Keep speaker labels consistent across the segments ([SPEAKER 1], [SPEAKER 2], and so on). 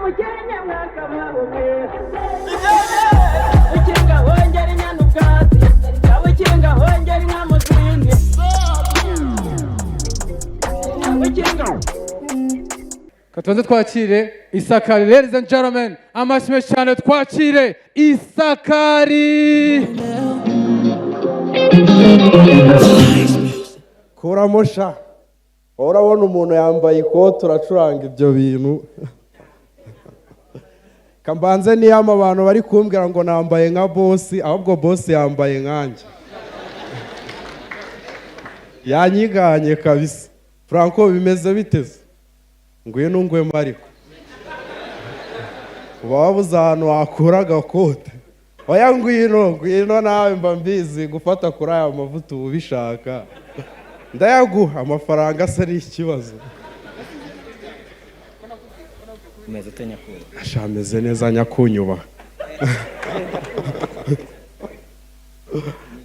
[SPEAKER 1] Umukenke mwakabaho mwe. Ukinga hongera inyana ubwatsi, ukinga hongera inka mu zindi, ukinga.
[SPEAKER 2] Katubanze twakire Isakari. Ladies and gentlemen, amashyi menshi cyane, twakire Isakari.
[SPEAKER 3] Kuramo sha, urabona umuntu yambaye ikote, uracuranga ibyo bintu. Kambanze niyama abantu bari kumbwira ngo nambaye nka boss, ahubwo boss yambaye nkanjye, yanyiganye kabisa. Franco, bimeze biteze? Ngwino ngwemo, ariko uba wabuze ahantu wakura agakote. Oya, ngwino, ngwino nawe, mba mbizi gufata kuri aya mavuta uba ubishaka. Ndayaguha amafaranga asa n'ikibazo.
[SPEAKER 4] Umeze ute, nyakubahwa?
[SPEAKER 3] Sha, ameze neza nyakunyubaha.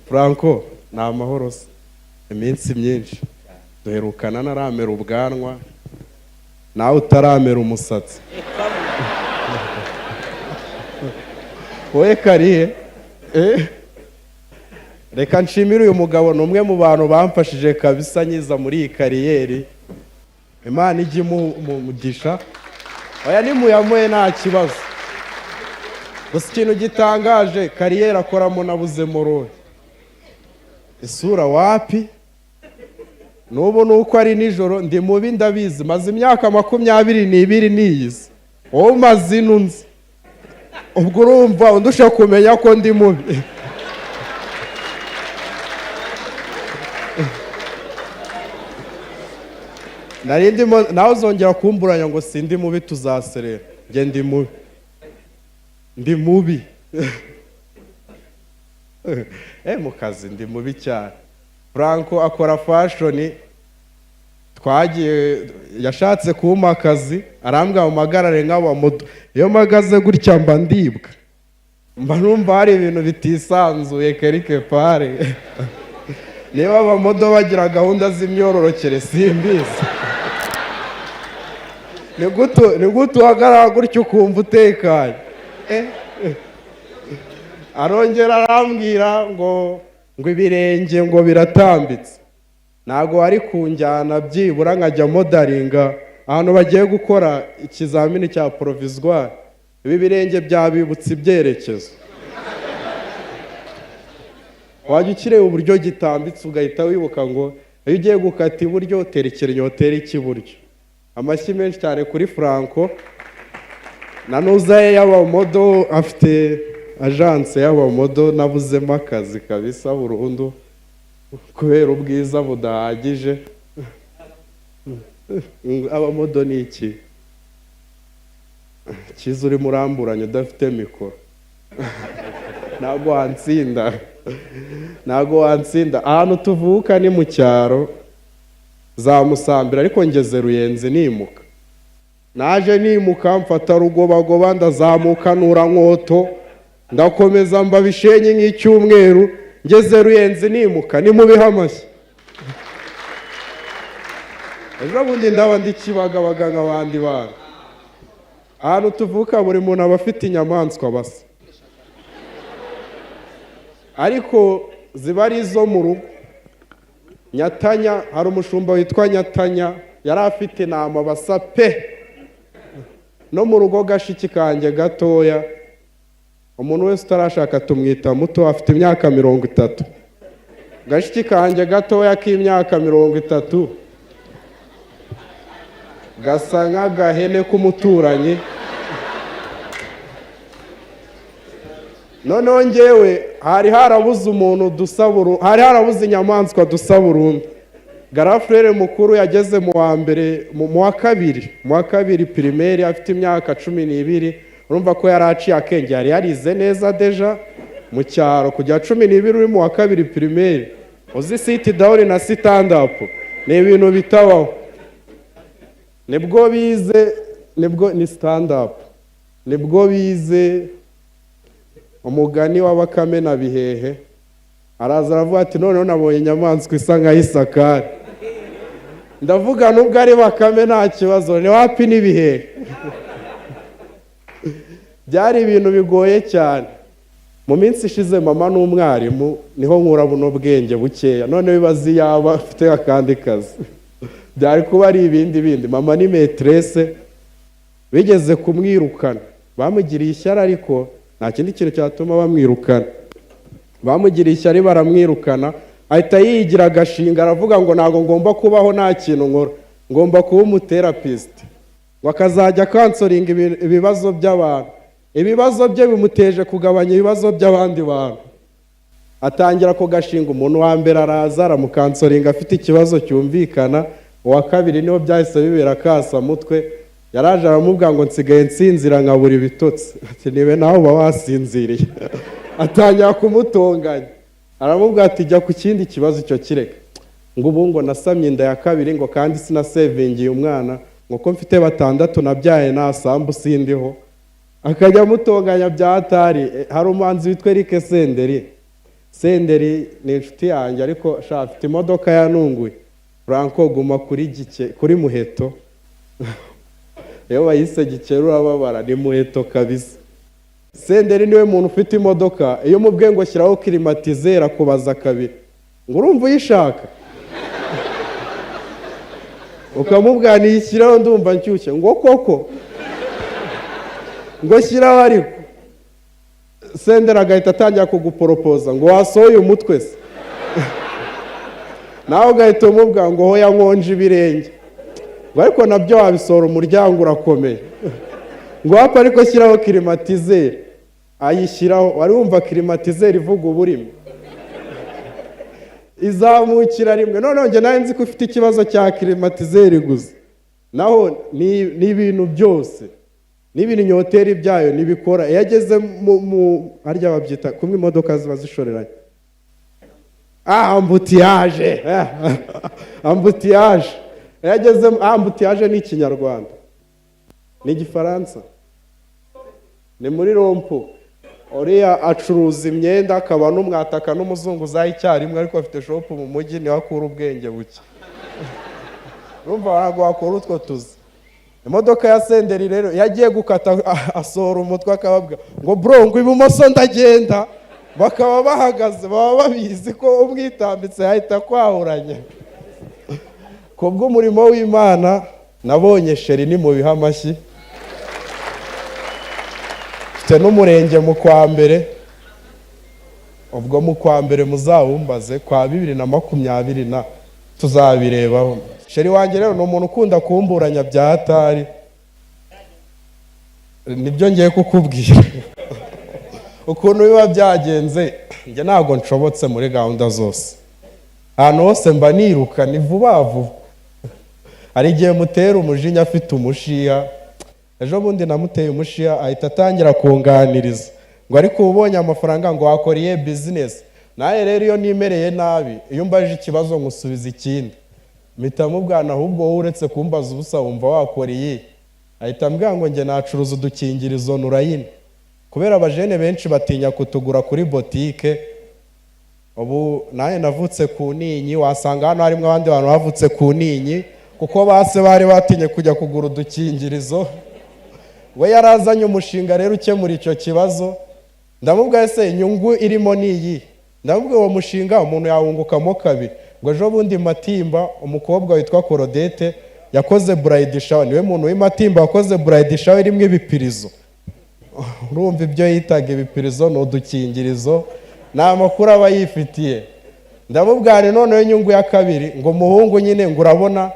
[SPEAKER 3] Franco, ni amahoro se? Iminsi myinshi, duherukana naramera ubwanwa, nawe utaramera umusatsi. Wowe karihe? Eh? Reka nshimire uyu mugabo, ni umwe mu bantu bamfashije kabisa nyiza muri iyi career. Imana ijye imuha. Oya, nimuyamuhe nta kibazo. Gusa ikintu gitangaje, career akoramo nabuzemo role. Isura wapi? N'ubu ni uko ari nijoro, ndi mubi ndabizi. Maze imyaka 22 niyizi, wowe umaze ino nzi. Ubwo urumva undusha kumenya ko ndi mubi. Nari ndimo nawe uzongera kumburanya ngo sindi mubi, tuzaserera. Njye ndi mubi, ndi mubi mu kazi ndi mubi cyane. Franco akora fashion, twagiye yashatse kumpa akazi, arambwira ngo mpagarare nk'abamodo. Iyo mpagaze gutya mba ndibwa, mba numva hari ibintu bitisanzuye quelque part. Niba abamodo bagira gahunda z'imyororokere simbizi. Ni gute uhagarara gutya ukumva utekanye? Arongera arambwira ngo ibirenge ngo biratambitse, ntabwo wari kunjyana byibura nkajya modelinga ahantu bagiye gukora ikizamini cya provisoire. Ibi birenge byabibutsa ibyerekezo. Wajya ukireba uburyo gitambitse, ugahita wibuka ngo iyo ugiye gukata iburyo uterekera inyoteri cy'iburyo. Amashyi menshi cyane kuri Franco na nuzaye y'abamodo, afite agence y'abamodo. Nabuzemo akazi kabisa burundu kubera ubwiza budahagije. Abamodo ni iki cyiza? Urimo uramburanya udafite mikoro, ntabwo wansinda, ntabwo wansinda. Ahantu tuvuka ni mu cyaro za Musambira, ariko ngeze Ruyenzi nimuka. Naje nimuka mfata Rugobagoba, ndazamuka nura Nkoto, ndakomeza mba Bishenyi nk'icyumweru, ngeze Ruyenzi nimuka. Nimubihe amashyi. Ejo bundi ndaba ndi Kibagabaga nk'abandi bana. Ahantu tuvuka buri muntu aba afite inyamaswa basa, ariko ziba ari izo mu rugo. Nyatanya, hari umushumba witwa Nyatanya, yari afite intama basa pe. No mu rugo gashiki kanjye gatoya, umuntu wese utarashaka tumwita muto, afite imyaka 30. Gashiki kanjye gatoya k'imyaka 30 gasa nk'agahene k'umuturanyi. Noneho ngewe hari harabuze umuntu dusa, hari harabuze inyamaswa dusa burundu. Grand frère mukuru yageze mu wa mbere, mu wa kabiri, mu wa kabiri primaire, afite imyaka 12. Urumva ko yari aciye akenge, yari yarize neza déjà. Mu cyaro kujya 12 uri mu wa kabiri primaire uzi sit down na stand up, ni ibintu bitabaho. Nibwo bize, nibwo ni stand up, nibwo bize umugani wa Bakame na Bihehe. Araza aravuga ati: "Noneho nabonye inyamaswa isa nka Isakari." Ndavuga nubwo ari Bakame nta kibazo, ni wapi n'ibihehe. Byari ibintu bigoye cyane. Mu minsi ishize, mama n'umwarimu, niho nkura buno bwenge bukeya. None bibaze yaba afite akandi kazi, byari kuba ari ibindi bindi. Mama ni maîtresse, bigeze kumwirukana, bamugiriye ishyari, ariko nta kindi kintu cyatuma bamwirukana. Bamugiriye ishyari baramwirukana, ahita yigira agashinga, aravuga ngo ntabwo ngomba kubaho nta kintu nkora, ngomba kuba umutherapist, ngo akazajya acounselinga ibibazo by'abantu. Ibibazo bye bimuteje kugabanya ibibazo by'abandi bantu. Atangira ako gashinga, umuntu wa mbere araza aramucounselinga afite ikibazo cyumvikana. Uwa kabiri niho byahise bibera akasamutwe. Yaraje aramubwira ngo nsigaye nsinzira nkabura ibitotsi. Ati niwe nawe uba wasinziriye. Atangira kumutonganya, aramubwira ati jya ku kindi kibazo, icyo kireka. Ngo ubu ngo nasamye inda ya kabiri, ngo kandi sinasevingiye umwana, ngo ko mfite batandatu nabyaye nta sambu sindiho. Akajya amutonganya bya hatari. Hari umuhanzi witwa Eric Senderi. Senderi ni inshuti yanjye, ariko sha afite imodoka yanunguye. Franco, guma kuri gike, kuri muheto. Iyo bayise gikera urababara, ni muheto kabisa. Senderi niwe muntu ufite imodoka, iyo umubwiye ngo shyiraho climatiseur akubaza kabiri ngo urumva uyishaka? Ukamubwira niyishyiraho ndumva nshyushye, ngo koko, ngo shyiraho. Ariko Senderi agahita atangira kuguporopoza ngo wasohoye umutwe se? Nawe ugahita umubwira ngo hoya, nkonje ibirenge. Ngo ariko nabyo wabisohora, umuryango urakomeye. Ngo wapfa, ariko shyiraho climatiseur. Ayishyiraho, wari wumva climatiseur ivuga uburimi? Izamukira rimwe. Noneho njye nawe nzi ko ufite ikibazo cya climatiseur gusa, naho ni ibintu byose n'ibinyoteri byayo ntibikora. Iyo ageze mu harya babyita kumwe imodoka ziba zishoreranye, embouteillage, embouteillage. Iyo ageze embouteillage, ni Ikinyarwanda, ni Igifaransa, ni muri rond-point. Uriya acuruza imyenda, akaba n'umwataka n'umuzunguzayi icyarimwe, ariko afite shop mu mujyi, niho akura ubwenge buke. Urumva ntabwo wakora utwo tuzi. Imodoka ya Senderi rero, iyo agiye gukata asohora umutwe akababwira ngo bro, ngo ibumoso ndagenda. Bakaba bahagaze, baba babizi ko umwitambitse yahita kwahuranya. Ku bw'umurimo w'Imana nabonye chérie, ni mu biha amashyi. Mfite n'umurenge mu kwa mbere, ubwo mu kwa mbere muzawumbaze kwa 2020 na tuzabirebaho. Chérie wanjye rero ni umuntu ukunda kumburanya bya hatari. Nibyo ngiye kukubwira ukuntu biba byagenze. Njye ntabwo nshobotse muri gahunda zose, ahantu hose mba niruka, ni vuba vuba. Hari igihe mutera umujinya afite umushiha. Ejo bundi namuteye umushiha, ahita atangira kunganiriza ngo ariko uba ubonye amafaranga ngo wakora iyihe business? Nawe rero iyo nimereye nabi, iyo umbajije ikibazo nkusubiza ikindi. Mpita mubwana ahubwo wowe uretse kumbaza ubusa, wumva wakora iyi? Ahita ambwira ngo njye nacuruza udukingirizo nurayine, kubera abajene benshi batinya kutugura kuri botike. Ubu nawe navutse ku ninyi, wasanga hano harimo abandi bantu bavutse ku ninyi, kuko base bari batinye kujya kugura udukingirizo. We yarazanye umushinga rero ukemura icyo kibazo. Ndamubwira ese inyungu irimo ni iyi? Ndamubwira uwo mushinga umuntu yawungukamo kabiri. Ngo ejo bundi Matimba, umukobwa witwa Korodete yakoze bridal shower, niwe muntu w'iMatimba wakoze bridal shower irimo ibipirizo. Urumva ibyo yitaga ibipirizo ni udukingirizo, ni amakuru aba yifitiye. Ndamubwira nti noneho inyungu ya kabiri, ngo umuhungu nyine, ngo urabona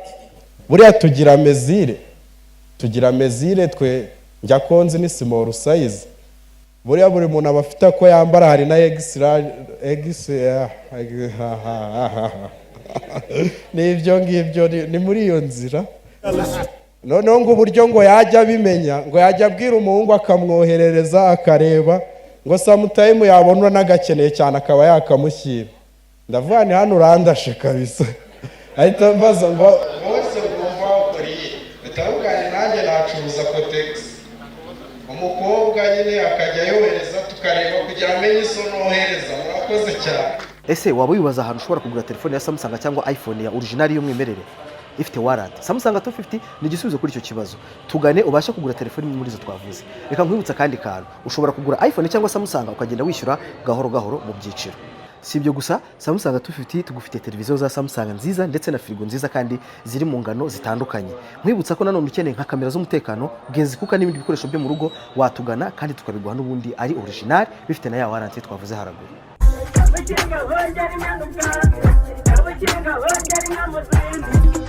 [SPEAKER 3] buriya tugira mesure, tugira mesure twe, njya konzi ni small size. Buriya buri muntu aba afite ako yambara, hari na egisira egisi, ni ibyo ngibyo, ni muri iyo nzira. Noneho ngo uburyo ngo yajya abimenya, ngo yajya abwira umuhungu akamwoherereza akareba, ngo sometime yabona n'agakeneye cyane akaba yakamushyira. Ndavuga ni hano urandashe kabisa. Ahita mbaza ngo bose wumva wakora iyi? Bitandukanye nanjye nacuruza Kotex, umukobwa nyine akajya yohereza tukareba kugira amenye izo nohereza. Murakoze cyane.
[SPEAKER 5] Ese waba wibaza ahantu ushobora kugura telefone ya Samsung cyangwa iPhone ya original y'umwimerere? ifite warranty. Samsung 250 ni igisubizo kuri icyo kibazo. Tugane ubashe kugura telefone imwe muri izo twavuze. Reka nkwibutsa akandi kantu: ushobora kugura iPhone cyangwa Samsung ukagenda wishyura gahoro gahoro mu byiciro. Si ibyo gusa, Samsung 250 tugufite televiziyo za Samsung nziza ndetse na firigo nziza kandi ziri mu ngano zitandukanye. Nkwibutsa ko nanone ukeneye nka kamera z'umutekano, gas cooker n'ibindi bikoresho byo mu rugo, watugana kandi tukabiguha n'ubundi ari original, bifite na ya warranty twavuze haraguru.
[SPEAKER 1] Abakinga bongera inyana ubwatsi, abakinga bongera inka mu zindi.